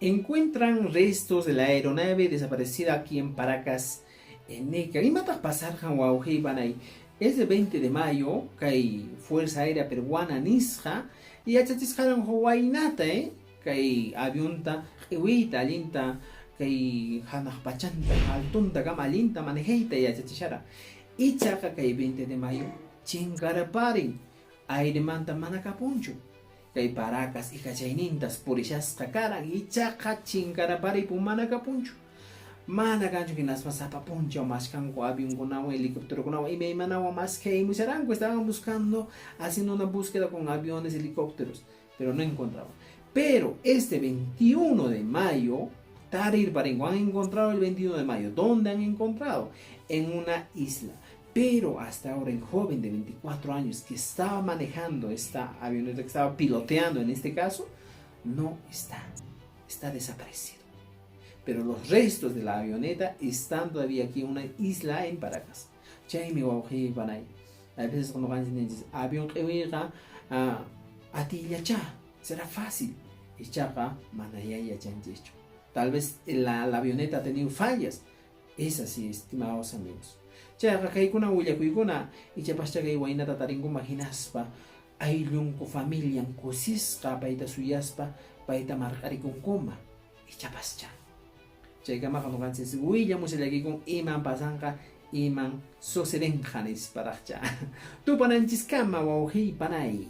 Encuentran restos de la aeronave desaparecida aquí en Paracas, en Ica. Imataq pasarqan, wawqiy panay? Ese 20 de mayo, kay Fuerza Aérea Peruana nisqa yachachisqaran waynata, kay avionta q'iwiyta allinta, kay hanaq pachanta altontakama allinta manejayta yachachishara. Ichaqa kay 20 de mayo chinkarparin, airemanta mana kapunchu. Kay Paracas ikachaynintas purishasqa karan, ichaqa chinkaraparipun, mana kapunchu. Mana kanchu, hinaspa sapa punchaw maskanku avionkunawan, helicópterokunawan, imaymanawan maskaymusharanku, estaban buscando, haciendo una búsqueda con aviones, helicópteros, pero no encontraban. Pero este 21 de mayo, tarirparingu, han encontrado el 21 de mayo. ¿Dónde han encontrado? En una isla. Pero hasta ahora el joven de 24 años que estaba manejando esta avioneta, que estaba piloteando en este caso, no está. Está desaparecido. Pero los restos de la avioneta están todavía aquí en una isla en Paracas. Chaymi, wawqiy panay, a veces ñuqanchis avión q'iwiyqa atiyllachá, será fácil. Ichaqa manayá yachanchischu. Tal vez la avioneta ha tenido fallas. Es así, estimados amigos. Chayqa kaykuna willakuykuna, ichapascha kay waynata tarinkuman, hinaspa ayllunku, familian kusisqa payta suyaspa payta marq'arikunkuman, ichapascha. Chaykamaqa ñuqanchis willamushallaykikun iman pasanqa, iman sucedinqa nisparaqcha. Tupananchiskama, wawqiy panay.